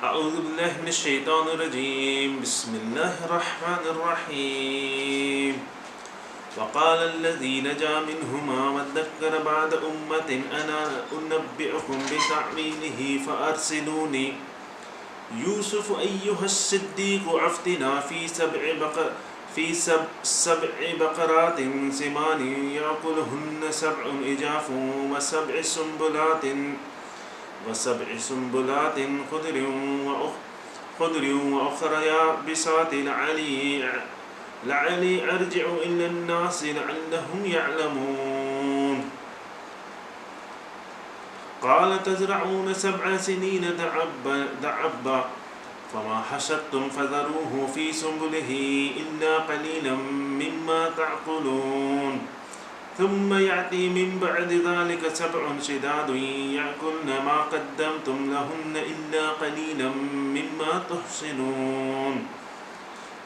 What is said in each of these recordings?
اعوذ بالله من الشيطان الرجيم بسم الله الرحمن الرحيم وقال الذي نجا منهما وادكر بعد امة انا انبئكم بتعويله فارسلوني يوسف ايها الصديق افتنا في سبع بقر في سب سبع بقرات سمان يأكلهن سبع إجاف وسبع سنبلات وسبع سنبلات خضر وأخ خضر وأخرى يابسات لعلي لعلي أرجع إلى الناس لعلهم يعلمون قال تزرعون سبع سنين دعبا دعبا فما حصدتم فذروه في سنبله إلا قليلا مما تعقلون ثم يأتي من بعد ذلك سبع شداد يأكلن ما قدمتم لهن إلا قليلا مما تحصنون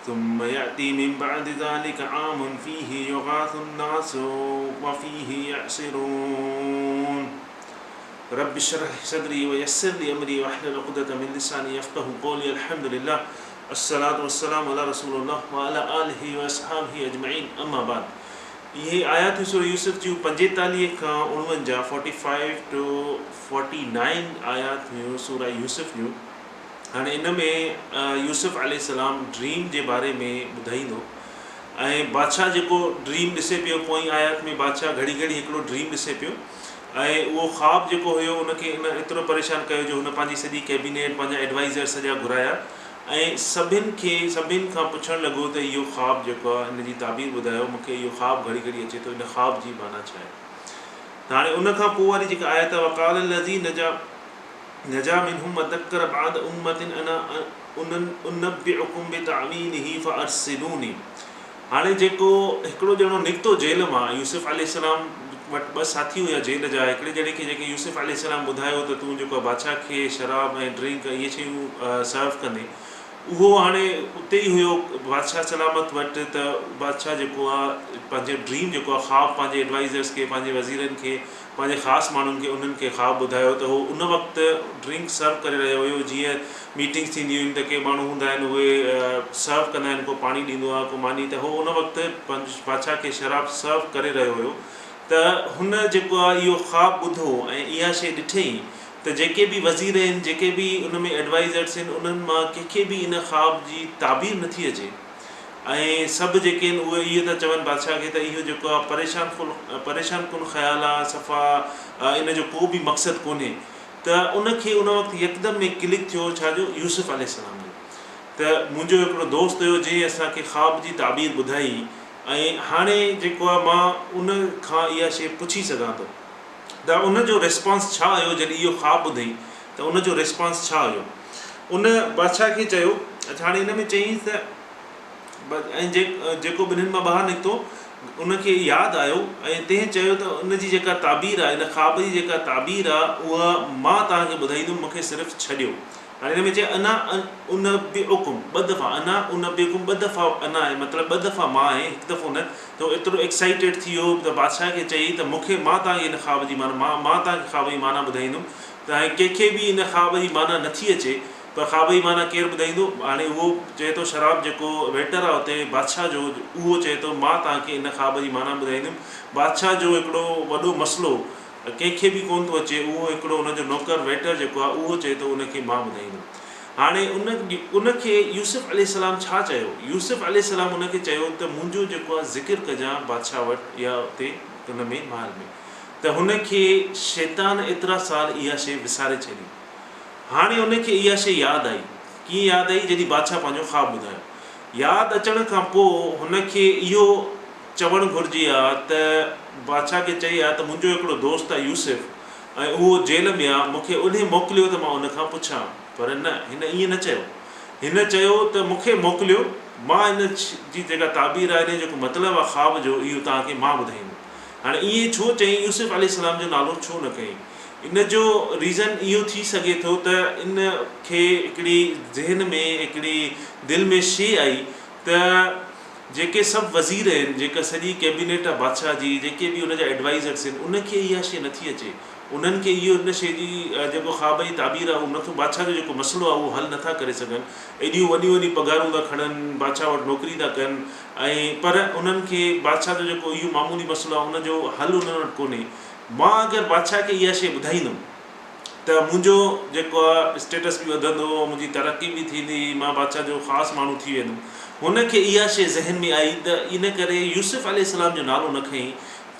ثم يأتي من بعد ذلك عام فيه يغاث الناس وفيه يعصرون رب اشرح صدري ويسر لي امري واحلل عقدة من لساني يفقهوا قولي الحمد لله الصلوة والسلام علي رسول الله وعلي آله واصحابه اجمعين اما بعد اهي آياتون سورة يوسف جون 45 کان 49، 45 to 49، آيات هيون سورة يوسف جون. هاڻي ان ۾ يوسف عليه السلام ڊريم جي باري ۾ ٻڌائيندو ۽ بادشاهه جيڪو ڊريم ڏسي پيو پوئين آيات ۾ بادشاهه گهڙي گهڙي هڪڙو ڊريم ڏسي پيو ۽ اهو خواب جيڪو هيو ان کي ان ايترو پريشان ڪيو جو هن پنهنجي سڄي ڪيبينيٽ پنهنجا ايڊوائيزر سڄا گهرايا ۽ سڀن کي سڀن کان پڇڻ لڳو ته اهو خواب جيڪو آهي ان جي تعبير ٻڌايو مون کي اهو خواب گهڙي گهڙي اچي ٿو ان خواب جي معنيٰ ڇا آهي ته هاڻي ان کان پوء واري جيڪا آيت آهي وقال الذي نجا نجا منهم ودڪر بعد امة انا انبئڪم بتاويله فارسلوني هاڻي جيڪو هڪڙو ڄڻو نڪتو جيل مان، يوسف عليه السلام وٽ ٻه ساٿي هيا جيل جا، هڪڙي ڄڻي کي جيڪي يوسف عليه السلام ٻڌايو ته تون جيڪو آهي بادشاهه کي شراب ۽ ڊرنڪ اهي شيون سرو ڪندين، اهو هاڻي اتي ئي هيو بادشاهه سلامت وٽ ته بادشاهه جيڪو آهي پنهنجو ڊريم جيڪو آهي خواب پنهنجي ايڊوائيزرس کي پنهنجي وزيرن کي پنهنجي خاص ماڻهن کي انهن کي خواب ٻڌايو ته هو ان وقت ڊرنڪ سرو ڪري رهيو هيو جيئن ميٽنگس ٿينديون آهن ته ڪي ماڻهو هوندا آهن اهي سرو ڪندا آهن ڪو پاڻي ڏيندو آهي ڪو ماني ته هو ان وقت بادشاهه کي شراب سرو ڪري رهيو هيو ته هن جيڪو آهي اهو خواب ٻڌو ۽ اها شيء ڏٺئين ته جيڪي به وزير آهن جيڪي به ان ۾ ايڊوائيزرس آهن انهن مان ڪنهن کي به ان خواب جي تعبير نٿي اچي. ۽ سڀ جيڪي آهن اهي اهو ٿا چون بادشاهه کي ته اهو جيڪو آهي پريشان ڪن پريشان ڪن خيال آهي صفا ان جو ڪو به مقصد ڪونهي ته ان کي ان وقت يڪدم ۾ ڪلڪ ٿيو ڇا جو يوسف عليه السلام جو ته منهنجو هڪڙو دوست هيو جنهن اسان کي خواب جي تعبير ٻڌائي ۽ هاڻي جيڪو آهي مان ان کان اها شيء پڇي سگهان ٿو ته ان جو ريسپانس ڇا هيو جڏهن اهو خواب ٻڌئي ته ان جو ريسپانس ڇا هيو ان بادشاهه کي چيو، اڇا هاڻي ان ۾ چيائينس ته ۽ جيڪو ٻنهين مان ٻاهر نڪتو، ان کي ياد آيو ۽ تنهن چيو ته ان جي جيڪا تعبير آهي، ان خواب جي جيڪا تعبير آهي، اها مان توهان کي ٻڌائيندم، مون کي صرف ڇڏيو. هاڻي ان ۾ چئي انا انبئڪم ٻه دفعا انا انبئڪم ٻه دفعا انا آهي مطلب ٻه دفعا مان آهي هڪ دفعو نه ته هو ايترو ايڪسائيٽيڊ ٿي ويو ته بادشاهه کي چئي ته مون کي مان توهان کي ان خواب جي معنيٰ مان مان توهان کي خواب جي معنيٰ ٻڌائيندم ته هاڻي ڪنهن کي به ان خواب جي معنيٰ نٿي اچي پر خواب جي معنيٰ ڪير ٻڌائيندو؟ هاڻي اهو چئي ٿو شراب جيڪو ويٽر آهي اتي بادشاهه جو اهو چئي ٿو مان توهان کي ان خواب جي معنيٰ ٻڌائيندم. بادشاهه جو هڪڙو وڏو مسئلو ڪنهن کي به ڪونه ٿو اچي اهو هڪڙو ان جو نوڪر ويٽر جيڪو آهي اهو چئي ٿو ان کي مان ٻڌائيندم. هاڻي ان ان کي يوسف عليه السلام ڇا چيو؟ يوسف عليه السلام ان کي چيو ته منهنجو جيڪو آهي ذڪر ڪجان بادشاهه وٽ يا اتي ان ۾ محل ۾. ته هن کي شيطان ايترا سال اها شيء وساري ڇڏي. هاڻي هن کي اها شيء ياد آئي. ڪيئن ياد آئي؟ جڏهن بادشاهه پنهنجو خواب ٻڌايو. ياد اچڻ کان پوء هن کي اهو چوڻ گهرجي ها ته بادشاهه کي چئي ها ته منهنجو هڪڙو دوست آهي يوسف ۽ اهو جيل ۾ آهي، مون کي انهي موڪليو ته مان ان کان پڇان. پر نه، هن ائين نه چيو. هن چيو ته مون کي موڪليو، مان ان جي جيڪا تعبير آهي، ان جو جيڪو مطلب آهي خواب جو، اهو توهان کي مان ٻڌائيندم. هاڻي ائين ڇو چيائين يوسف عليه السلام جو نالو ڇو نه کنيائين؟ ان جو ريزن اهو ٿي سگهي ٿو ته ان کي هڪڙي ذهن ۾ هڪڙي دل ۾ شي آئي ته جيڪي سڀ وزير آهن جيڪا سڄي ڪيبينيٽ آهي بادشاهه جي جيڪي به ان جا ايڊوائيزرس آهن ان کي اها شي نٿي اچي انهن کي اهو ان شيء جي جيڪو خواب جي تعبير آهي اهو نٿو بادشاهه جو جيڪو مسئلو آهي اهو حل نٿا ڪري سگهن. ايڏيون وڏيون وڏيون پگهارون ٿا کڻن، بادشاهه وٽ نوڪري ٿا ڪن ۽ پر انهن کي بادشاهه جو جيڪو اهو معمولي مسئلو آهي ان جو حل انهن وٽ ڪونهي. مان اگر بادشاهه کي اها شيء ٻڌائيندم ته منهنجو جيڪو آهي اسٽيٽس به وڌندو، منهنجي ترقي به ٿيندي، مان بادشاهه جو خاص ماڻهو ٿي ويندم. هن کي اها شيء ذهن ۾ آئي ته ان ڪري يوسف عليه السلام جو نالو نه کنئي،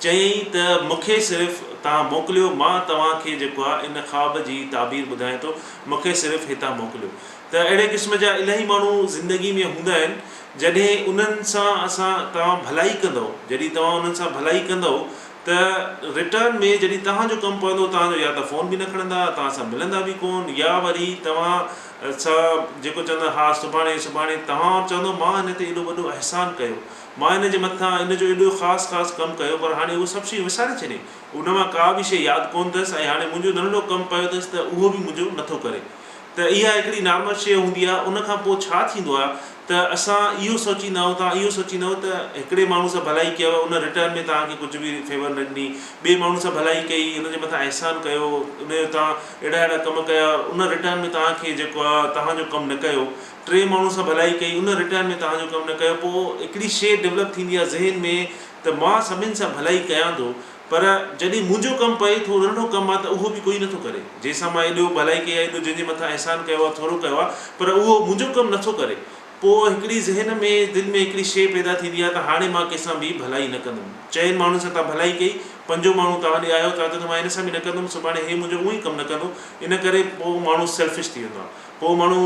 چيائين ته مون کي صرف توهان موڪليو، مان توهان کي جيڪو آهي ان خواب جي تعبير ٻڌايان ٿو، مون کي صرف هتان موڪليو. ته اهڙي قسم جا الاهي ماڻهو زندگي ۾ هوندا آهن، جڏهن انهن سان اسان توهان ڀلائي ڪندؤ، جڏهن توهان انهن سان ڀلائي ڪندؤ ته ريٽرن ۾ جڏهن توهان جو ڪم پوندو توهان جو يا ته فون به نه کڻندا، توهان سان ملندا به ڪونه يا وري توهان سان جيڪو چوندا ها سڀاڻي سڀاڻي توهان چوندؤ مان هن تي ايڏو وڏو احسان ڪيو، مان هن جي مٿان ان جو ايڏو خاص خاص ڪم ڪيو پر هاڻي اهو سڀ شيون وساري ڇڏيائين. ان مان ڪا به شيء ياد ڪونه اٿس ۽ هاڻي منهنجو ننڍڙو ڪم پيو اٿس ته اهو به منهنجو نٿو ڪري. ته اها هڪڙي نارمل شيء هوندي آهي. ان کان پوء ڇا ٿيندو آهي ته اسان اهو سوچيندا آهيون، توهان اهو سوچيندؤ ته هڪڙي ماڻهو سان ڀلائي ڪيو ان ريٽرن ۾ توهان کي ڪجهه به فيور نه ڏني، ٻئي ماڻهو سان ڀلائي ڪئي ان جي مٿان احسان ڪيو، ان جو توهان اهڙا اهڙا ڪم ڪيا ان ريٽرن ۾ توهان کي جيڪو آهي توهان جو ڪم نه ڪيو. ٽئين ماڻهو سان ڀلائي ڪئي ان ريٽرن ۾ توهان جو ڪم نه ڪيو پوء هڪڙي شيء ڊولپ ٿيندي آهي ذهن ۾ ته مان سڀن سان ڀلائي ڪيان ٿو پر جڏهن منهنجو ڪم پئي ٿو ننڍو ڪم آهي ته اهو به ڪوئي نٿو ڪري جنهن سان مان ايڏو ڀلائي ڪئي آهي ايڏو جنهن جي مٿان احسان ڪيو آهي ٿورو ڪيو آهي پر اهو منهنجو ڪم نٿو ڪري پوء هڪڙي ذهن ۾ دل ۾ هڪڙي شيء پيدا ٿيندي آهي ته هاڻي مان ڪنهن سان به ڀلائي نه ڪندم چئن ماڻهن سان توهان ڀلائي ڪئي پنجون ماڻهو توهان ڏي آيو توهان چوندو مان هن سان به نه ڪندم سڀاڻي هي منهنجو اونئي ڪم نه ڪندو ان ڪري پوء ماڻهو سيلفش ٿي ويندو آهي. پوء ماڻهو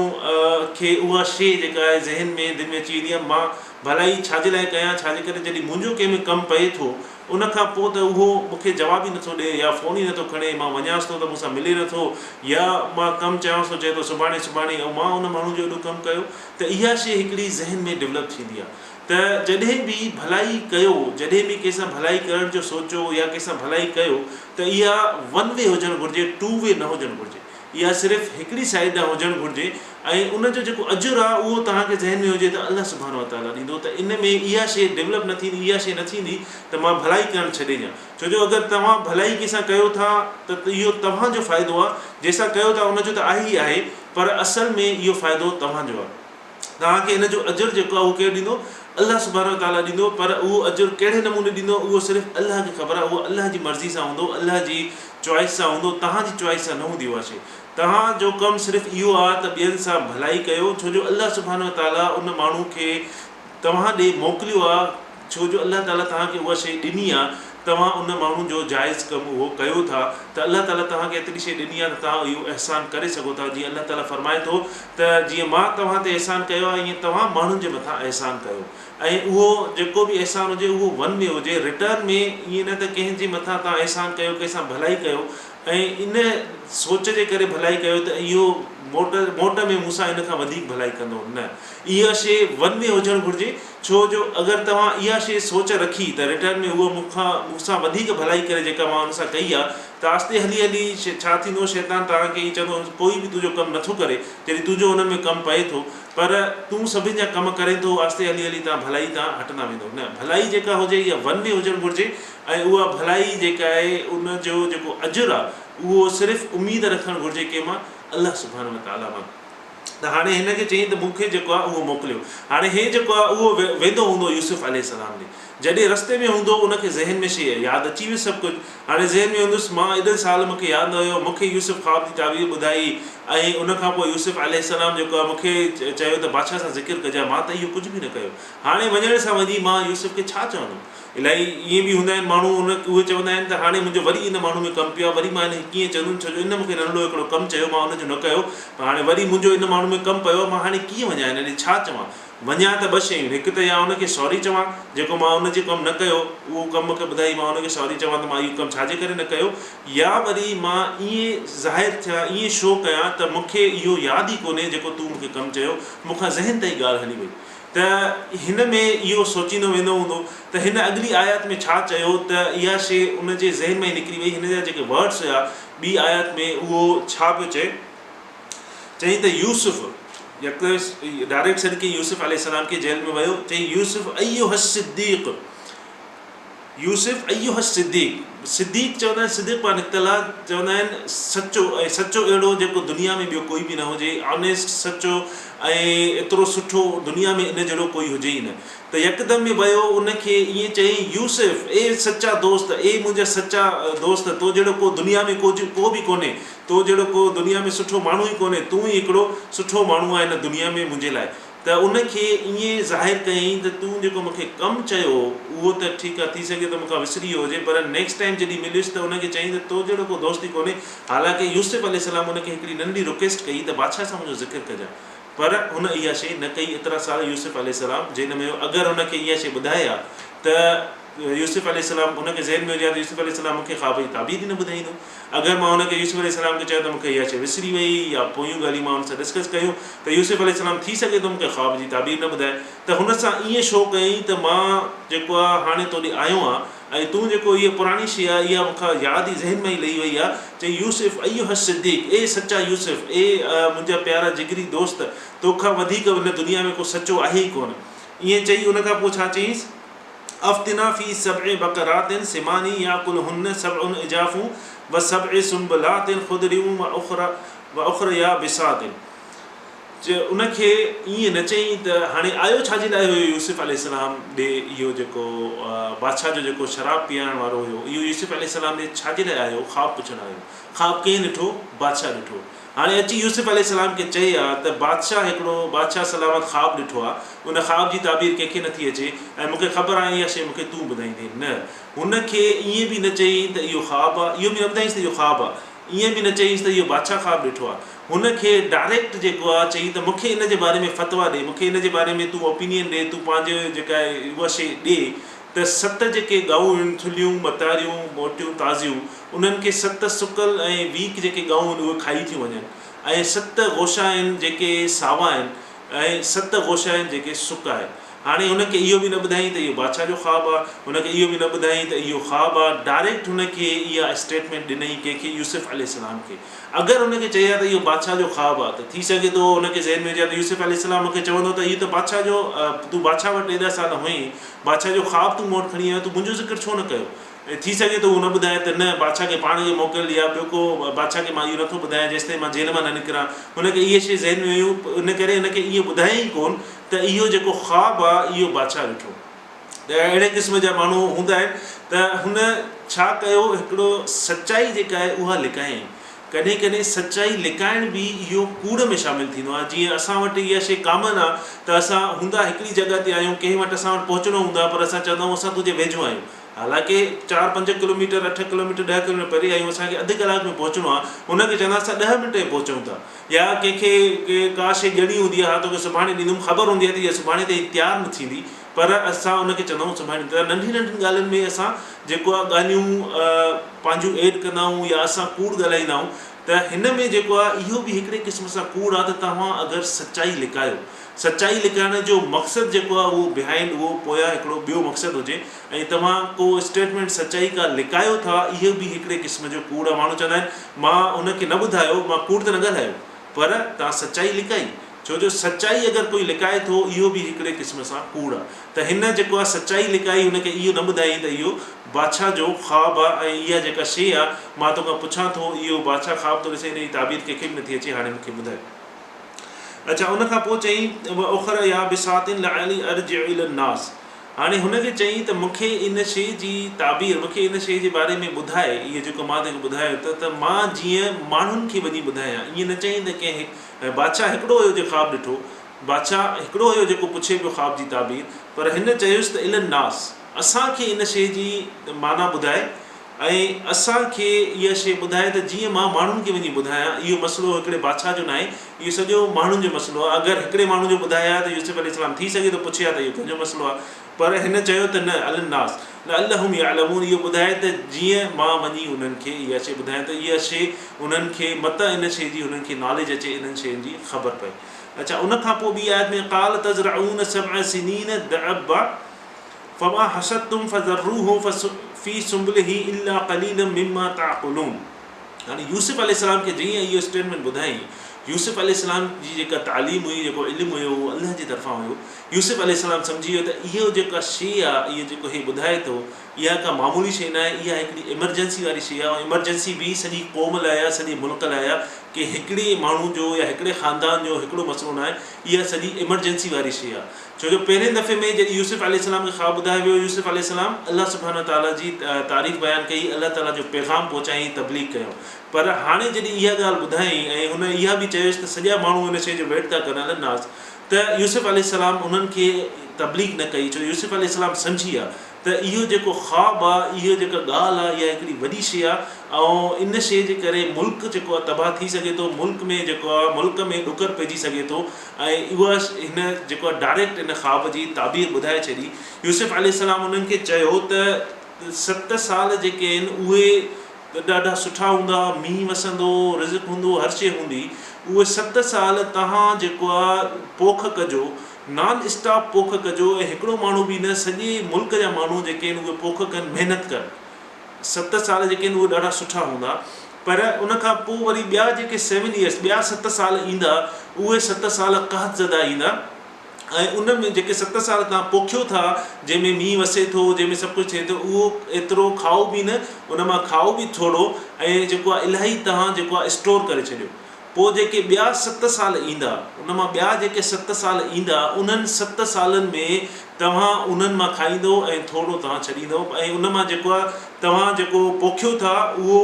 کي اها شيء جيڪا آهي ذهن ۾ دل ۾ اچي ويندي آهي مان ڀلائي ڇا جي لاء ڪيان ڇا جي ڪري جڏهن منهنجو ڪنهن ۾ ڪم پئي ٿو ان کان پوء ته اهو مون کي جواب ئي نٿو ڏئي يا فون ئي نٿو کڻي مان وڃانس ٿو ته مون سان ملي نٿو يا مان ڪم چيانس ٿو چئي ٿو سڀاڻي سڀاڻي ۽ مان ان ماڻهو جو ايڏو ڪم ڪيو ته اها شيء هڪڙي ذهن ۾ ڊولپ ٿيندي آهي ته جڏهن به ڀلائي ڪيو جڏهن به ڪنهن سان ڀلائي ڪرڻ جو سوچو يا ڪنهن سان ڀلائي ڪيو ته اها ون وي هجڻ گهرجي ٽو وي نه هجڻ گهرجي. اها صرف هڪڙي سائيڊ ڏانهن هجڻ گهرجي ۽ ان جو جيڪو اجر آهي اهو توهان کي ذهن ۾ هجي ته الله سبحانه وتعاليٰ ڏيندو ته ان ۾ اها شيء ڊولپ نه ٿيندي اها شيء نه ٿيندي ته مان ڀلائي ڪرڻ ڇڏي ڏيان ڇو جو اگر توهان ڀلائي ڪنهن سان ڪيو ٿا ته اهو توهان جو فائدو آهي جنهن سان ڪيو ٿا ان جو ته آهي ئي آهي پر اصل ۾ اهو فائدو توهان جو آهي. توهان کي ان جو اجر جيڪو آهي اهو ڪير ڏيندو؟ الله سبحانه وتعاليٰ ڏيندو پر اهو اجر ڪهڙي نموني ڏيندو اهو صرف الله کي خبر آهي اهو الله جي مرضي سان هوندو الله جي چوائس سان هوندو توهان جي چوائس سان نه هوندي اها شيء توهان جو ڪم صرف اهو آهي ته ٻين سان ڀلائي ڪيو ڇو جو الله سبحانه وتعاليٰ ان ماڻهو کي توهان ڏي موڪليو آهي ڇو جو الله تعاليٰ توهان کي اها شيء ڏني آهي، توهان ان ماڻهو جو جائز ڪم اهو ڪيو ٿا ته الله تعاليٰ توهان کي ايتري شيء ڏني آهي ته توهان اهو احسان ڪري سگهو ٿا، جيئن الله تعاليٰ فرمائي ٿو ته جيئن مان توهان تي احسان ڪيو آهي ائين توهان ماڻهن جي مٿان احسان ڪيو ۽ اهو جيڪو به احسان هجي اهو ون وي هجي ريٽرن ۾ ائين نه ته ڪنهن جي مٿان توهان احسان ڪيو ڪنهن سان ڀلائي ڪيو ۽ ان سوچ جي ڪري ڀلائي ڪيو ته اهو موٽ موٽ ۾ مون سان ان کان وڌيڪ ڀلائي ڪندو نه اها شيء ون وي هجڻ گهرجي ڇو جو اگر توهان اها شيء سوچ رکي ته ريٽرن ۾ اهو مون کان مون سان وڌيڪ ڀلائي ڪري جيڪا مان ان سان ڪئي آهي ته آهستي هلي هلي ڇا ٿيندو شيطان توهان کي ائين چوندو ڪوئي به تنهنجو ڪم نٿو ڪري جڏهن تنهنجو انهن ۾ ڪم پئي ٿو پر تون سڀن جا ڪم ڪرين ٿو آهستي هلي هلي توهان ڀلائي تان هٽندا ويندو نه ڀلائي جيڪا هجي اها ون وي هجڻ گهرجي ۽ اها ڀلائي جيڪا آهي ان جو جيڪو اجر آهي اهو صرف اميد رکڻ گهرجي ڪنهن مان الله سبحانه وتعاليٰ مان ته هاڻي هن کي چيائين ته مون کي جيڪو آهي اهو موڪليو. هاڻي هي جيڪو آهي اهو ويندو هوندو يوسف عليه السلام ڏي. جڏهن رستي ۾ هوندو ان کي ذهن ۾ شيء ياد اچي ويس سڀ ڪجهه. هاڻي ذهن ۾ هوندس مان ايڏن سال مون کي ياد نه هيو، مون کي يوسف خواب جي تعبير ٻڌائي ۽ ان کان پوء يوسف عليه السلام جيڪو آهي مون کي چيو ته بادشاهه سان ذڪر ڪجانء مان ته اهو ڪجهه به نه ڪيو. هاڻي وڃڻ سان وڃي مان يوسف کي ڇا چوندم؟ الائي ائين به هوندا آهن ماڻهو ان اهي چوندا آهن ته هاڻي منهنجو وري ان ماڻهو ۾ ڪم پيو آهي وري مان هن کي ڪيئن چوندم ڇو جو ان مون کي ننڍڙو هڪڙو ڪم چيو مان ان جو نه ڪيو پر هاڻي وري منهنجو ان ماڻهو ۾ ڪم پيو آهي مان هاڻي ڪيئن وڃان هن ڏي ڇا چوان وڃان ته ٻه شيون هڪ ته يا ان کي سوري چوان جيڪو مان ان جي ڪم نه ڪيو اهو ڪم مون کي ٻڌائي مان ان کي سوري چوان ته مان اهو ڪم ڇا جي ڪري نه ڪيو يا وري مان ائين ظاهر ٿيان ائين شو ڪيان ته مون کي اهو ياد ئي ڪونهي جيڪو تون مون کي ڪم چيو مون کان ذهن تائين ڳالهه هلي وئي ته هن ۾ اهو سوچيندو ويندو هوندو ته هن اڳلي آيت ۾ ڇا چيو ته اها شيء ان جي ذهن مان ئي نڪري وئي هن جا جيڪي ورڊس هيا ٻي آيت ۾ اهو ڇا پيو چئي چيائين ته يوسف يڪ ڊائريڪٽ سڏ ڪيائين يوسف عليه السلام کي جيل ۾ ويو چيائين يوسف ايها الصديق. يوسف ايها الصديق، صديق چوندا آهن صدق مان نڪتل آهي، چوندا آهن سچو ۽ سچو اهڙو جيڪو دنيا ۾ ٻيو ڪوئي به نه هجي، Honest، سچو ۽ ايترو سٺو دنيا ۾ ان جهڙو ڪوئي هجي ئي نه. ته يڪدم ۾ ويو ان کي ائين چيائين يوسف، اي سچا دوست، اي منهنجا سچا دوست، تو جهڙو ڪو دنيا ۾ ڪو ڪو به ڪونهي، تو جهڙو ڪو دنيا ۾ سٺو ماڻهو ئي ڪونهي، تون ئي هڪڙو سٺو ماڻهو آهين هن دنيا ۾ منهنجي لاء. ته ان کي ائين ظاهر ڪيائين ته تون جيڪو مون کي ڪم چيو هو اهو ته ٺيڪ آهي ٿي سگهي ٿو مون کان وسري ويو هجي پر نيڪسٽ ٽائيم جڏهن مليس ته ان کي چيائين ته تو جهڙو ڪو دوست ئي ڪونهي حالانڪه يوسف عليه السلام ان کي هڪڙي ننڍڙي رڪويسٽ ڪئي ته بادشاهه سان منهنجو ذڪر ڪجان پر هن اها شيء نه ڪئي ايترا سال يوسف عليه السلام جيل ۾ هيو اگر هن کي اها شيء ٻڌائي ها ته يوسف عليه السلام هن کي ذهن ۾ هجي ها ته يوسف عليه السلام مون کي خواب جي تعبير ئي نه ٻڌائيندو. اگر مان هن کي يوسف عليه السلام کي چيو ته مون کي اها شيء وسري وئي يا پويون ڳالهيون مان هن سان ڊسڪس ڪيون ته يوسف عليه السلام ٿي سگهي ٿو مون کي خواب جي تعبير نه ٻڌائي ته هن سان ائين شو ڪيائين ته مان جيڪو آهي هاڻي تو ڏي آيو آهيان ۽ تون جيڪو هيء پراڻي شيء آهي اها مون کان ياد ئي ذهن مان ئي لهي وئي آهي. چئي يوسف ايها الصديق اي سچا يوسف اي منهنجا پيارا جگري دوست تو کان وڌيڪ هن دنيا ۾ ڪو سچو آهي ئي ڪونه. ائين چئي ان کان پوء ڇا چيائينس؟ افتنا في سبع بقرات سمان ياڪلهن سبع عجاف وسبع سنبلات خضر واخر يابسات ان کي ائين نه چئين ته هاڻي آيو ڇا جي لاء هيو يوسف عليه السلام ڏي اهو جيڪو بادشاهه جو جيڪو شراب پيارڻ وارو هيو اهو يوسف عليه السلام ڏي ڇا جي لاء آيو خواب پڇڻ آيو خواب ڪنهن ڏٺو بادشاهه ڏٺو هاڻي اچي يوسف عليه السلام کي چئي ها ته بادشاهه هڪڙو بادشاهه سلامت خواب ڏٺو آ، ان خواب جي تعبير ڪنهن کي نٿي اچي ۽ مون کي خبر آهي اها شيء مون کي تون ٻڌائيندين. نه، هن کي ائين به نه چئين ته اهو خواب آ، اهو به نه ٻڌائينس ته اهو خواب آ، ائين به نه چئينس ته اهو بادشاهه خواب ڏٺو آ. هن کي ڊائريڪٽ جيڪو آ چئين ته مون کي ان جي باري ۾ فتويٰ ڏي، مون کي ان جي باري ۾ تون اوپينين ڏي، تون پنهنجو جيڪا آهي اها شيء ڏي ته ست جيڪي ڳائون هيون، ٿلهيون، متاريون، موٽيون، تازيون، انهن کي ست سڪل ۽ ويڪ جيڪي ڳائون آهن اهي کائي ٿيون وڃن ۽ ست غوشا آهن جيڪي ساوا آهن ۽ ست غوشا آهن جيڪي سڪا آهن. هاڻي هن کي اهو به نه ٻڌائين ته اهو بادشاهه جو خواب آهي، هن کي اهو به نه ٻڌائين ته اهو خواب آهي، ڊائريڪٽ هن کي اها اسٽيٽمينٽ ڏنائين ڪنهن کي يوسف عليه السلام کي. اگر هن کي چئي ها ته اهو بادشاهه جو خواب آهي ته ٿي سگهي ٿو هن کي ذهن ۾ هجي ها ته يوسف عليه السلام مون کي چوندو ته اهو ته بادشاهه جو تون بادشاهه وٽ ايڏا سال هئين، بادشاهه جو خواب تون مون وٽ کڻي آيو آهين، تون منهنجو ذڪر ڇو نه ڪيو؟ ۽ ٿي سگهي ٿو هو نه ٻڌائي ته نه بادشاهه کي پاڻ کي موڪل يا ٻيو ڪو بادشاهه کي مان اهو نٿو ٻڌايان جيستائين مان جيل مان نه نڪران. هن کي اهي شيء ذهن ۾ هيون ان ڪري هن کي ائين ٻڌايائين ئي ڪونه ته اهو جيڪو خواب آ اهو بادشاهه ڏٺو. ته اهڙي قسم جا ماڻهو هوندا آهن ته هن ڇا ڪيو هڪڙو سچائي جيڪا آهي اها لڪايائين. ڪڏهن ڪڏهن سچائي لڪائڻ به اهو ڪوڙ ۾ شامل ٿيندو آهي جيئن اسان وٽ اها شيء ڪامن آهي ته اسان هوندا هڪڙي جڳهه تي آهيون ڪنهن وٽ اسان وٽ پهچڻو هوندو آهي پر اسان چوندا آهيون اسان تنهنجي ويجهو آهيون حالانڪه چار پنج ڪلوميٽر اٺ ڪلوميٽر ڏهه ڪلوميٽر پري آهيون اسان کي اڌ ڪلاڪ ۾ پهچڻو آهي هن کي چوندا اسان ڏهه منٽ ۾ پهچون ٿا يا ڪنهن کي ڪا شيء ڏيڻي هوندي آهي ها توکي سڀاڻي ڏيندم خبر هوندي آهي ته اها سڀاڻي تائين تيار نه ٿيندي پر اسان ان کي چوندا آهيون سڀاڻي ته ننڍين ننڍين ڳالهين ۾ اسان جيڪو آهي ڳالهيون پنهنجون ايڊ ڪندا آهيون يا اسان ڪوڙ ڳالهائيندا آهيون ته هن ۾ جيڪو آهي اهو به هڪڙي قسم سان ڪوڙ آهي ته توهان اگر سچائي لڪايو سچائي لڪائڻ جو مقصد جيڪو آهي اهو بهائنڊ اهو پويان هڪڙو ٻيو مقصد هجي ۽ توهان ڪو اسٽيٽمينٽ سچائي ڪا لڪايو ٿا اهو به هڪڙي قسم جو ڪوڙ آهي ماڻهو چوندا آهن مان ان کي نه ٻڌايو مان ڪوڙ ته نه ڳالهايو پر توهان سچائي لڪائي، ڇو جو سچائي اگر ڪوئي لڪائي ٿو اهو به هڪڙي قسم سان ڪوڙ آ. ته هن جيڪو آ سچائي لڪائي هن کي اهو نه ٻڌايائين ته اهو بادشاهه جو خواب آ ۽ اها جيڪا شيء آ مان توکان پڇان ٿو اهو بادشاهه خواب ٿو ڏسي ان جي تعبير ڪنهن کي به نٿي اچي هاڻي مون کي ٻڌاء. اڇا ان کان پوء چيائين واخر يابسات لعلي ارجع الي الناس. هاڻي هن کي چيائين ته مون کي ان شيء جي تعبير، مون کي ان شيء جي باري ۾ ٻڌاء، اهو جيڪو مان توکي ٻڌايو ته ته مان جيئن ماڻهن کي وڃي ٻڌايان. ائين نه چيائين ته ڪنهن هڪ بادشاهه هڪڙو هيو جنهن خواب ڏٺو، بادشاهه هڪڙو هيو جيڪو پڇي پيو خواب جي تعبير، پر هن چيس ته الي الناس، اسان کي ان شيء جي معنيٰ ٻڌاء ۽ اسان کي اها شيء ٻڌاء ته جيئن مان ماڻهن کي وڃي ٻڌايان. اهو مسئلو هڪڙي بادشاهه جو ناهي، اهو سڄو ماڻهن جو مسئلو آهي. اگر هڪڙي ماڻهو جو ٻڌائي ها ته يوسف عليه السلام ٿي سگهي ٿو پڇي ها ته اهو ڪنهن جو مسئلو آهي، پر هن چيو ته نه، علي الناس لعلهم يعلمون اهو ٻڌاء ته جيئن مان وڃي انهن کي اها شيء ٻڌايان ته اها شيء انهن کي متان ان شيء جي انهن کي ناليج اچي انهن شين جي خبر پئي. اڇا ان کان پوء ٻي آيت ۾ قال تزرعون سبع سنين دأبا فما حصدتم فذروه في سنبله الا قليلا مما تاڪلون. هاڻي يوسف عليه السلام کي جيئن اهو اسٽيٽمينٽ ٻڌايائين، يوسف عليه السلام جي جيڪا تعليم هئي، جيڪو علم هيو اهو الله جي طرفان هيو. يوسف عليه السلام سمجهي ويو ته اهو جيڪا شيء آ، اهو جيڪو هي ٻڌائي ٿو، اها ڪا معمولي شيء ناهي، اها هڪڙي ايمرجنسي واري شيء آ ۽ ايمرجنسي به سڄي قوم لاء آ، سڄي ملڪ لاء آ، ڪي هڪڙي ماڻهو جو يا هڪڙي خاندان جو هڪڙو مسئلو ناهي، اها سڄي ايمرجنسي واري شيء آ. ڇو جو پهرين دفعي ۾ جڏهن يوسف عليه السلام کي خواب ٻڌايو ويو، يوسف عليه السلام الله سبحانه وتعاليٰ جي تعريف بيان ڪئي، الله تعاليٰ جو پيغام پهچايائين، تبليغ ڪيو. پر هاڻي جڏهن اها ڳالهه ٻڌايائين ۽ هن اها به چيس ته سڄا ماڻهو ان شيء جو ويٽ ٿا ڪن علي الناس ته يوسف عليه السلام انهن کي تبليغ نه ڪئي ڇو يوسف عليه السلام سمجهي ويا ته اهو جيڪو خواب آ اهو جيڪا ڳالهه آ اها هڪڙي وڏي شيء آ ۽ ان شيء جي ڪري ملڪ جيڪو آ تباهه ٿي سگهي ٿو ملڪ ۾ جيڪو آ ملڪ ۾ ڏڪر پئجي سگهي ٿو ۽ اها هن جيڪو آ ڊائريڪٽ ان خواب جي تعبير ٻڌائي ڇڏي يوسف عليه السلام انهن کي چيو ته ست سال جيڪي آهن اهي ته ڏاڍا سٺا هوندا، مينهن وسندو، رزق هوندو، هر شيء هوندي. اهي ست سال توهان جيڪو آ پوک ڪجو، نان اسٽاپ پوک ڪجو ۽ هڪڙو ماڻهو به نه سڄي ملڪ جا ماڻهو جيڪي آهن اهي پوک ڪن، محنت ڪن. ست سال جيڪي آهن اهي ڏاڍا سٺا هوندا. پر ان کان پوء وري ٻيا جيڪي سيون ايئرس، ٻيا ست سال ايندا، اهي ست سال قحط زده ايندا. ۽ ان ۾ جيڪي ست سال توهان پوکيو ٿا، جنهن ۾ مينهن وسي ٿو، جنهن ۾ سڀ ڪجهه ٿئي ٿو، اهو ايترو کائو به نه، ان مان کائو به ٿورو ۽ جيڪو آهي الاهي توهان جيڪو آهي اسٽور ڪري ڇڏيو. پوء جيڪي ٻيا ست سال ايندا، ان مان ٻيا جيڪي ست سال ايندا، انهن ست سالن ۾ توهان انهن مان کائيندؤ ۽ ٿورو توهان ڇڏيندؤ ۽ ان مان جيڪو آهي توهان جيڪو پوکيو ٿا، اهو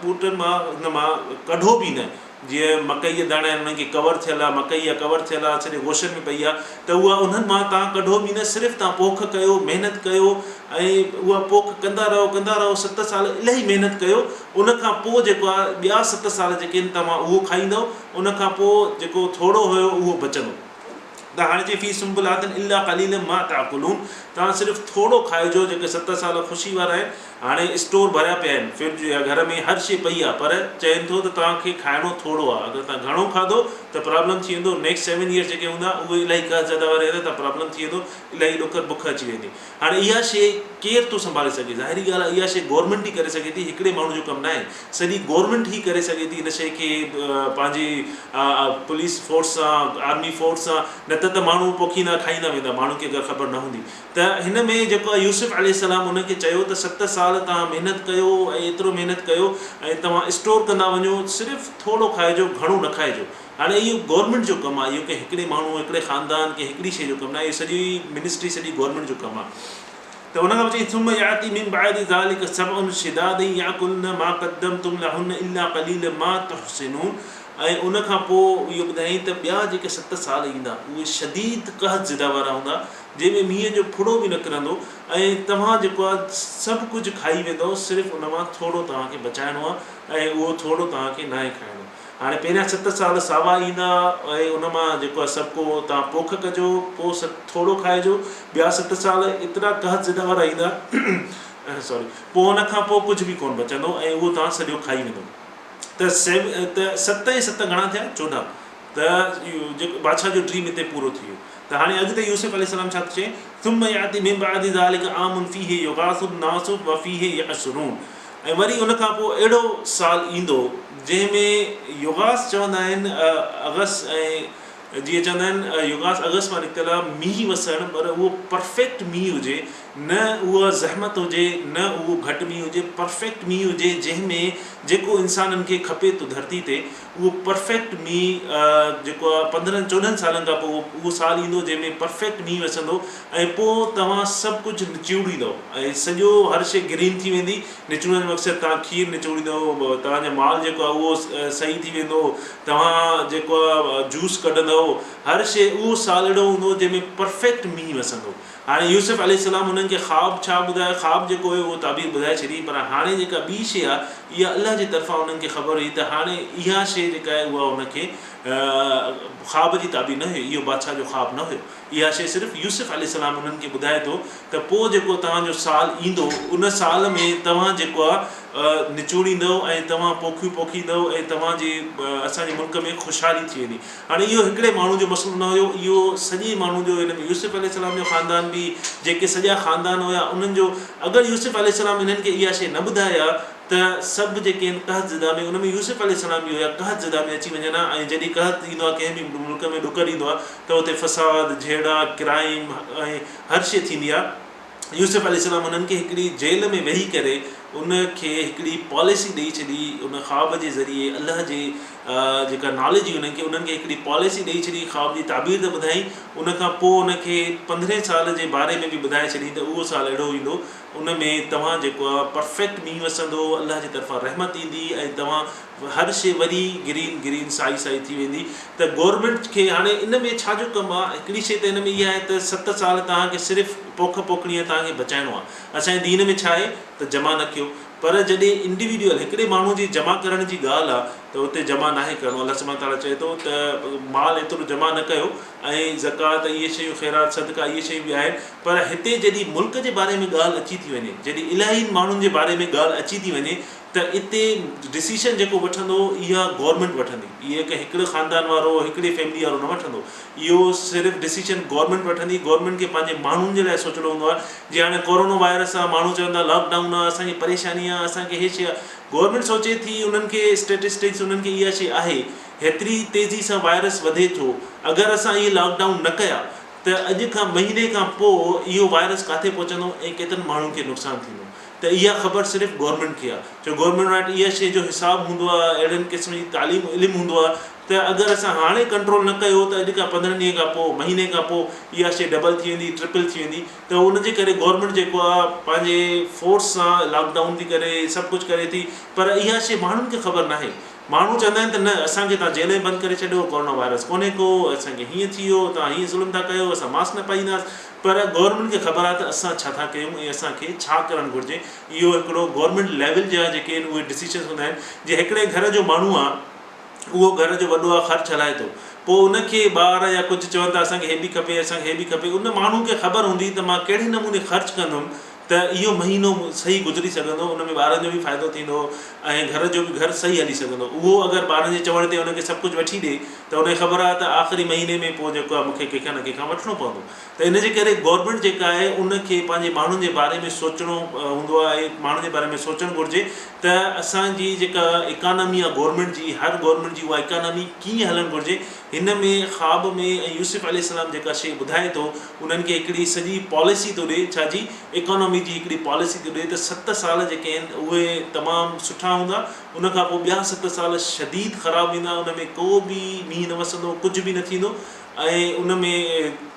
ٻوٽن مان ان مان ڪڍو به نه، جيئن مڪئي جا داڻا آهن انهن کي ڪور ٿيل آهي، مڪئي اها ڪور ٿيل آهي سڄي گوشن ۾ پئي آهي ته اها انهن مان توهان ڪڍو به نه صرف توهان پوک ڪيو محنت ڪيو ۽ اها پوک ڪندا رهو ڪندا رهو ست سال الاهي محنت ڪيو ان کان پوء جيڪو آهي ٻيا ست سال جيڪي آهن توهان اهو کائيندؤ ان کان پوء جيڪو ٿورو هيو اهو بچندو. ته هاڻي چئي في سنبلات الا قليلا ما تاڪلون توهان صرف ٿورو کائجو جيڪي ست سال خوشي وارا آهن هاڻي اسٽور ڀريا پيا آهن فرج يا گهر ۾ هر شي پئي آهي پر چين ٿو ته توهان کي کائڻو ٿورو آهي اگر توهان گهڻو کاڌو ته پرابلم ٿي ويندو نيڪسٽ سيون ايئرس جيڪي هوندا اهي الاهي قحط زده وارا ايندا ته پرابلم ٿي ويندو الاهي ڏڪر بک اچي ويندي هاڻي اها شيء ڪير ٿو سنڀالي سگهي؟ ظاهري ڳالهه آهي اها شيء گورنمينٽ ئي ڪري سگهي ٿي، هڪڙي ماڻهو جو ڪم ناهي. سڄي گورنمينٽ ئي ڪري سگهي ٿي ان شيء کي پنهنجي پوليس فورس سان، آرمي فورس سان، نه ته ته ماڻهو پوکيندا کائيندا ويندا، ماڻهن کي اگر خبر نه هوندي ته هن ۾ جيڪو آهي يوسف عليه السلام انهن کي چيو ته ست سال توهان محنت ڪيو ۽ ايترو محنت ڪيو ۽ توهان اسٽور ڪندا وڃو صرف ٿورو کائجو گهڻو نه کائجو. هاڻي اهو گورنمينٽ جو ڪم آهي اهو ڪنهن هڪڙي ماڻهو هڪڙي خاندان ڪنهن هڪڙي شيء جو ڪم ناهي اهو سڄي منسٽري سڄي گورنمينٽ جو ڪم آهي ته ان کان پوء چئي ثم ياتي من بعد ذلک سبع شداد ياڪلن ما قدمتم لهن الا قليلا ما تحصنون ۽ ان کان پوء اهو ٻڌايائين ته ٻيا جيڪي ست سال ايندا اهي شديد قحط زده وارا هوندا جنهن ۾ مينهن جو ڦڙو به نه ڪرندو ۽ توهان جيڪو آهي سڀ ڪجهه کائي ويندؤ صرف ان مان ٿورو توهان کي بچائڻو آهي ۽ اهو ٿورو توهان کي ناهي کائڻو. هاڻي پهريان ست سال ساوا ايندا ۽ ان مان جيڪو آهي سڀ ڪو توهان پوک ڪجو پوء ٿورو کائجو ٻيا ست سال ايترا قحط زده وارا ايندا سوري پوء ان کان پوء ڪجهه به ڪونه بچندو ۽ اهو توهان سڄو کائي ويندو ته سيو ته ست ۽ ست گهڻا ٿيا 14 ته جيڪو بادشاهه جو ڊريم هتي پورو ٿي ويو ته هاڻي اڳتي يوسف عليه السلام ڇا ٿو چئي ثم ياتي من بعد ذلک عام فيه يغاث الناس وفيه يعصرون ۽ وري ان کان پوء اهڙو سال ايندو جنهن ۾ يغاث چوندا آهن اغس ۽ جيئن چوندا آهن يغاث اغس مان نڪتل آهي مينهن وسڻ پر اهو پرفيڪٽ مينهن هجي نه اها زحمت هجي نه اهو گهٽ مينهن هجي پرفيڪٽ مينهن هجي جنهن ۾ جيڪو انسانن کي کپي ٿو ڌرتي تي اهو پرفيڪٽ مينهن جيڪو آهي پندرهن چوڏهن سالن کان پوء اهو سال ايندو جنهن ۾ پرفيڪٽ مينهن وسندو ۽ پوء توهان سڀ ڪجهه نچوڙيندؤ ۽ سڄو هر شيء گرين ٿي ويندي نچوڙڻ جو مقصد توهان کير نچوڙيندؤ توهان جو مال جيڪو آهي اهو صحيح ٿي ويندو توهان جيڪو آهي جوس ڪڍندؤ هر شيء اهو سال اهڙو هوندو جنهن ۾ پرفيڪٽ مينهن وسندو هاڻي يوسف عليه السلام انهن کي خواب ڇا ٻڌايو؟ خواب جيڪو هيو اهو تعبير ٻڌائي ڇڏي پر هاڻي جيڪا ٻي شيء آهي اها الله جي طرفان انهن کي خبر هئي ته هاڻي اها شيء جيڪا آهي اها ان کي خواب جي تعبير نه هئي اهو بادشاهه جو خواب نه هيو اها شيء صرف يوسف عليه السلام انهن کي ٻڌائي ٿو ته پوء جيڪو توهان جو سال ايندو ان سال ۾ توهان جيڪو آهي نچوڙيندؤ ۽ توهان پوکيون پوکيندؤ ۽ توهان جي اسان جي ملڪ ۾ خوشحالي ٿي ويندي. هاڻي اهو هڪڙي ماڻهو جو مسئلو نه هيو، اهو سڄي ماڻهو جو هن ۾ يوسف عليه السلام جو خاندان به، جيڪي سڄا خاندان هيا انهن جو، اگر يوسف عليه السلام انهن کي اها شيء نه ٻڌائي ها ته سڀ جيڪي آهن قحط زده ۾ ان ۾ يوسف عليه السلام به هيا قحط زده ۾ اچي وڃن ها ۽ جڏهن قحط ايندو آهي ڪنهن به ملڪ ۾ ڏڪر ايندو آهي ته اتي فساد جهيڙا ڪرائيم ۽ هر شيء ٿيندي آهي. يوسف عليه السلام انهن کي هڪڙي جيل ۾ ويهي ڪري ان کي هڪڙي پاليسي ڏئي ڇڏي ان خواب جي ذريعي الله جي جيڪا ناليج هئي انهن کي انهن کي هڪڙي پاليسي ڏئي ڇڏي خواب جي تعبير ته ٻڌائين ان کان پوء ان کي پندرهين سال جي باري ۾ به ٻڌائي ڇڏي ته اهو سال اهڙو ايندو ان ۾ توهان جيڪو آهي پرفيڪٽ مينهن وسندو الله جي طرفان رحمت ايندي ۽ توهان هر شيء وري گرين گرين سائي سائي ٿي ويندي ته گورنمينٽ کي هاڻي ان ۾ ڇا جو ڪم آ هڪڙي شيء ته ان ۾ اها آهي ته ست سال توهان کي صرف پوک پوکڻي آهي توهان کي بچائڻو آ اسان جي دين ۾ ڇا آهي ته جمع نه ڪيو پر جڏهن انڊيويڊيول هڪڙي ماڻهو جي جمع ڪرڻ جي ڳالهه آ ته اتي جمع ناهي ڪرڻو الله سبحانه تعالٰي چئي ٿو ته مال ايترو جمع نه ڪيو ۽ زڪوات اهي شيون خيرات صدقا اهي شيون به آهن پر هتي جڏهن ملڪ جي باري ۾ ڳالهه اچي ٿي وڃي جڏهن الاهين ماڻهن جي باري ۾ ڳالهه اچي ٿي وڃي ته اتي ڊسيشن جيڪو وٺندو اها گورنمينٽ وٺندي اهي ڪنهن هڪڙي خاندان وارو هڪڙي فيملي وارو نه وٺندو اهو صرف ڊسيشن گورنمينٽ وٺندي گورنمينٽ کي پنهنجي ماڻهن جي لاء سوچڻو هوندو آهي جي هاڻي ڪورونا وائرس آهي ماڻهو چون ٿا لاڪ ڊائون آهي اسان کي پريشاني آهي اسان کي هي شي آهي گورنمينٽ سوچي ٿي انهن کي اسٽيٽسٽڪس انهن کي اها شي آهي هيتري تيزي سان وائرس وڌي ٿو اگر اسان اهي لاڪ ڊائون نه ڪيا ته اڄ کان مهيني کان پوء اهو وائرس ڪاٿي پهچندو ۽ ڪيترن ماڻهن کي نقصان ٿيندو ته اها خبر صرف گورنمينٽ کي آهي ڇو گورنمينٽ وٽ اها شيء جو حساب هوندو آهي اهڙن قسم جي تعليم علم هوندو آهي ته اگر اسان هاڻي ڪنٽرول نه ڪيو ته اڄ کان 15 ڏينهن کان پوء مهيني کان پوء اها شيء ڊبل ٿي ويندي ٽرپل ٿي ويندي ته ان جي ڪري گورنمينٽ جيڪو آهي پنهنجي فورس سان لاڪ ڊائون ٿي ڪري سڀ ڪجهه ڪري ٿي پر اها شيء ماڻهن کي خبر ناهي ماڻهو چوندا آهن ته نه اسان کي توهان جيل ۾ بند ڪري ڇڏيو ڪورونا وائرس ڪونهي ڪو اسان کي هيئن ٿي ويو توهان هيئن ظلم ٿا ڪيو اسان ماسڪ نه پائينداسين پر گورنمينٽ کي خبر آهي ته اسان ڇا ٿا ڪيون ۽ اسان کي ڇا ڪرڻ گهرجي اهو هڪڙو گورنمينٽ ليول جا جيڪي آهن اهي ڊسيشنس هوندا آهن جي هڪڙي گهر جو ماڻهو آهي اهو گهر جو وڏو آهي خرچ هلائي ٿو پوء ان کي ٻار يا ڪجهه چون ٿا اسان کي هي به کپي اسان کي هي به کپي ان ماڻهو کي خبر هوندي ته مان ڪهڙي نموني خرچ ڪندم ته اهو مهينو صحيح گذري سگهندو ان ۾ ٻارن جو به فائدو ٿيندو ۽ گهر جو به گهر صحيح هلي سگهندو اهو اگر ٻارن جي چوڻ تي ان کي سڀ ڪجهه وٺي ڏي ته ان کي خبر آهي ته آخري مهيني ۾ پوء جيڪو آهي مون کي ڪنهن کان نه ڪنهن کان وٺڻو پوندو ته ان جي ڪري گورنمينٽ جيڪا آهي ان کي پنهنجي ماڻهن جي باري ۾ سوچڻو هوندو آهي ماڻهن جي باري ۾ سوچڻ گهرجي ته اسان جي جيڪا اڪانامي آهي گورنمينٽ جي هر گورنمينٽ جي اها اڪانامي ڪيئن هلڻ گهرجي هن ۾ خواب ۾ ۽ يوسف عليه السلام جيڪا شيء ٻڌائي ٿو انهن کي هڪڙي سڄي پاليسي ٿو ڏي ڇا جي اڪانامي جي هڪڙي پاليسي ٿو ڏي ته ست سال جيڪي آهن اهي تمام سٺا هوندا ان کان پوء ٻيا ست سال شديد خراب ايندا ان ۾ ڪو به مينهن نه وسندو ڪجهه به نه ٿيندو ۽ ان ۾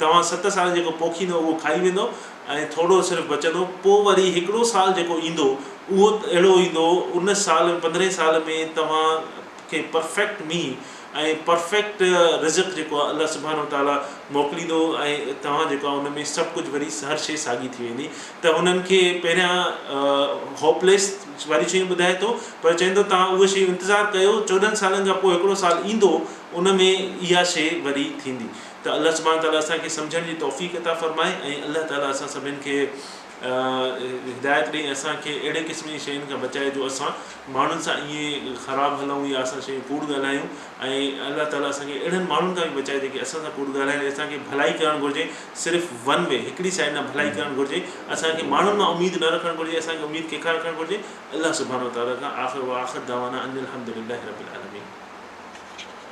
توهان ست سال جيڪو پوکيندو اهو کائي ويندو ۽ ٿورو صرف بچندو پوء وري هڪڙو سال جيڪو ايندو اهو اهڙو ايندو ان سال پندرهين سال ۾ توهان کي پرفيڪٽ مينهن ۽ پرفيڪٽ رزق جيڪو آهي الله سبحانه وتعاليٰ موڪليندو ۽ توهان جيڪو آهي ان ۾ سڀ ڪجهه وري هر شيء ساڳي ٿي ويندي ته هنن کي پهريان هوپليس واريون شيون ٻڌائي ٿو پر چئي ٿو توهان اهي شيون انتظار ڪيو 14 سالن کان پوء هڪڙو سال ايندو ان ۾ اها شيء وري ٿيندي ته الله سبحانه وتعاليٰ اسان کي سمجهڻ جي توفيق عطا فرمائي ۽ الله تعاليٰ اسان سڀن کي هدايت ڏئي اسان کي اهڙي قسم جي شين کان بچائي جو اسان ماڻهن سان ائين خراب هلون يا اسان شيون ڪوڙ ڳالهايون ۽ الله تعالي اسان کي اهڙن ماڻهن کان به بچائي جيڪي اسان سان ڪوڙ ڳالهائين اسان کي ڀلائي ڪرڻ گهرجي صرف ون وي هڪڙي سائيڊ ڏانهن ڀلائي ڪرڻ گهرجي اسان کي ماڻهن مان اميد نه رکڻ گهرجي اسان کي اميد ڪنهن کان رکڻ گهرجي الله سبحانه وتعالي کان آخر واخر دعوانا ان الحمدلله رب العالمين.